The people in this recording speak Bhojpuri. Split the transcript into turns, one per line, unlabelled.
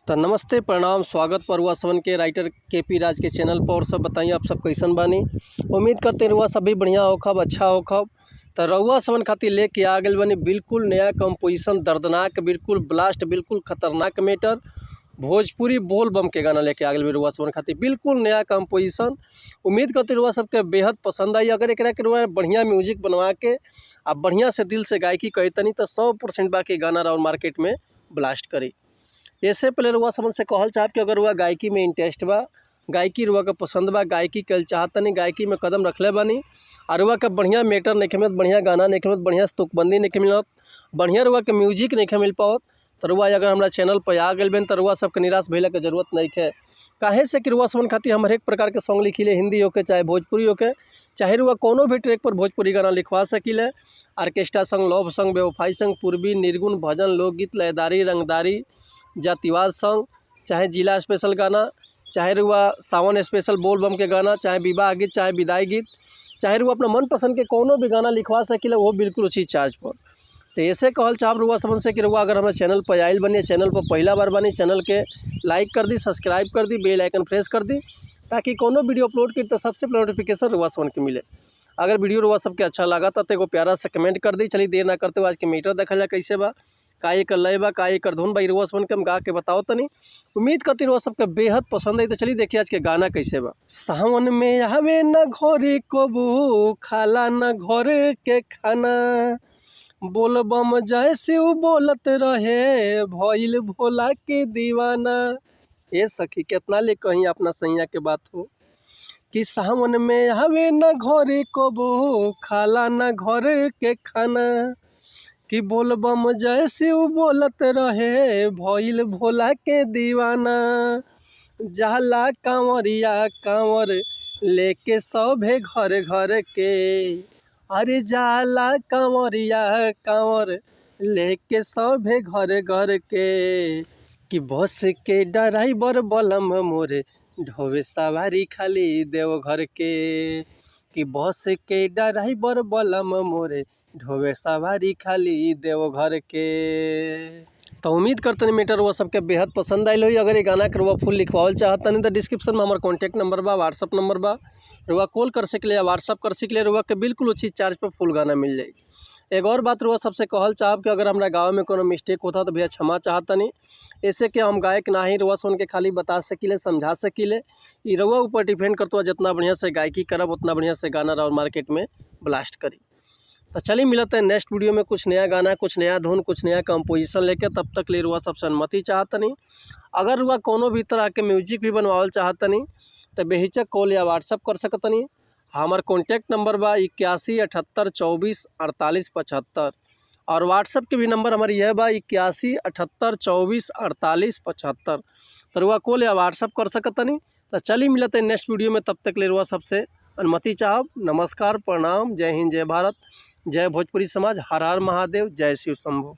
तो नमस्ते, प्रणाम, स्वागत पर रुआ सबन के राइटर केपी राज के चैनल पर। और सब बताइए आप सब कैसन बानी। उम्मीद करते हैं रुआ सब भी बढ़िया होखब, अच्छा होखब। तो रउआ सबन खातिर लेके आ गइल बानी बिल्कुल नया कंपोजिशन, दर्दनाक, बिल्कुल ब्लास्ट, बिल्कुल खतरनाक मैटर भोजपुरी बोल बम के गाना लेके आ गइल रुआ सबन खातिर, बिल्कुल नया कंपोजिशन। उम्मीद करते रुआ सबके बेहद पसंद आई। अगर एकरा के रुआ बढ़िया म्यूजिक बनवा के आ बढ़िया से दिल से गायकी कहतनी तो 100% बाकी गाना और मार्केट में ब्लास्ट करी। ऐसे पहले रुआ सबन से कहल चाहब कि अगर रुआ गायकी में इंटरेस्ट बा, गायकी रुआ के पसंद बा, गायकी कल चाहतनी, गायकी में कदम रखले बानी और रुआ के बढ़िया मैटर नहीं मिलत, बढ़िया गाना नहीं मिलत, बढ़िया तुकबंदी नहीं मिलत, बढ़िया रुआ के म्यूजिक नहीं मिल पावत, तो रुआ अगर हमारा चैनल पर आ गइल बेन तो रुआ सबके निराश भइला के जरूरत नहीं है। काहे से कि रुआ सबन खातिर हम हरेक प्रकार के सॉन्ग लिखिले, हिंदी होके चाहे भोजपुरी होके, चाहे रुआ कोनो भी ट्रैक पर भोजपुरी गाना लिखवा सकिले। ऑर्केस्ट्रा संग, लव संग, बेवफाई संग, पूर्वी, निर्गुण, भजन, लोकगीत, लयदारी, रंगदारी, जातिवाद संग, चाहे जिला स्पेशल गाना, चाहे रुआ सावन स्पेशल बोल बम के गाना, चाहे विवाह गीत, चाहे विदाई गीत, चाहे रुआ अपना मनपसंद के कोनो भी गाना लिखवा सकिले, वो बिल्कुल उचित चार्ज पर। तो ऐसे कहल चाहब रुआ सबन से कि रुआ अगर हमारे चैनल पर आयल बनी, चैनल पर पहला बार बनी, चैनल के लाइक कर दी, सब्सक्राइब कर दी, बेल आइकन प्रेस कर दी, ताकि कोनो वीडियो अपलोड की तो सबसे पहले नोटिफिकेशन रुआ सबन के मिले। अगर वीडियो रुआ सबके अच्छा लगा तो एगो प्यारा से कमेंट कर दी। चलिए देर ना करते हुए आज के मीटर देखल जाए कैसे बा, का एकर लय बा, का एकर धुन बा, रुआ सबन के हम गा के बताओ तनी। उम्मीद करती रुआ सबके बेहद पसंद आई। तो चलिए देखिए आज के गाना कैसे बा। सावन में आवे न घरे कबू, खाला न घरे के खाना, बोल बम जय शिव बोलत रहे, भइल भोला के दीवाना। ए सखी कितना ले कहीं अपना सैया के बात हो कि सावन में आवे न घरे कबू, खाला न घरे के खाना, कि बोल बम जय शिव बोलत रहे, भइल भोला के दीवाना। जाला कांवरिया कांवर लेके सभे घर घर के, अरे जाला कांवरिया कांवर लेके सभे घर घर के, कि बस के ड्राइवर बलम मोरे ढोवे सवारी खाली देवघर के, कि बस के ड्राइवर बलम मोरे ढोवे सवारी खाली देवघर के। तो उम्मीद करतनी मैटर वो सबके बेहद पसंद आयल होई। अगर ये गाना के रुआ फुल लिखवावल चाहतनी तो डिस्क्रिप्शन में हमार कॉन्टैक्ट नंबर बा, व्हाट्सअप नंबर बा, रुआ कॉल कर सकले या व्हाट्सअप कर सकले, रुआ के बिल्कुल उचित चार्ज पर फुल गाना मिल जाई। एक और बात रुआ सबसे कहल चाहब कि अगर हमारा गाँव में कोनो मिस्टेक होता तो भैया क्षमा चाहतनी, ऐसे कि हम गायक ना ही, रुआ सुन के खाली बता सकीले, समझा सकीले। ई रुआ ऊपर डिपेंड करता, जितना बढ़िया से गायकी करब उतना बढ़िया से गाना और मार्केट में ब्लास्ट करी। तो चलिए मिलते हैं नेक्स्ट वीडियो में कुछ नया गाना, कुछ नया धुन, कुछ नया कंपोजिशन लेके। तब तक ले रुआ सबसे अनुमति चाहतनी। अगर रुआ कोनो भी तरह के म्यूजिक भी बनवावल चाहतनी तो बेहिचक कॉल या व्हाट्सअप कर सकतनी। हमार कॉन्टैक्ट नंबर बा 81 78 24 48 75 और व्हाट्सअप के भी नंबर हमारी यह बा 81 78 24 48 75। तो रुआ कॉल या व्हाट्सअप कर सकतनी। तो चलिए मिलते हैं नेक्स्ट वीडियो में, तब तक ले रुआ सबसे अनुमति चाहब। नमस्कार, प्रणाम, जय हिंद, जय भारत, जय भोजपुरी समाज, हर हर महादेव, जय शिव शंभू।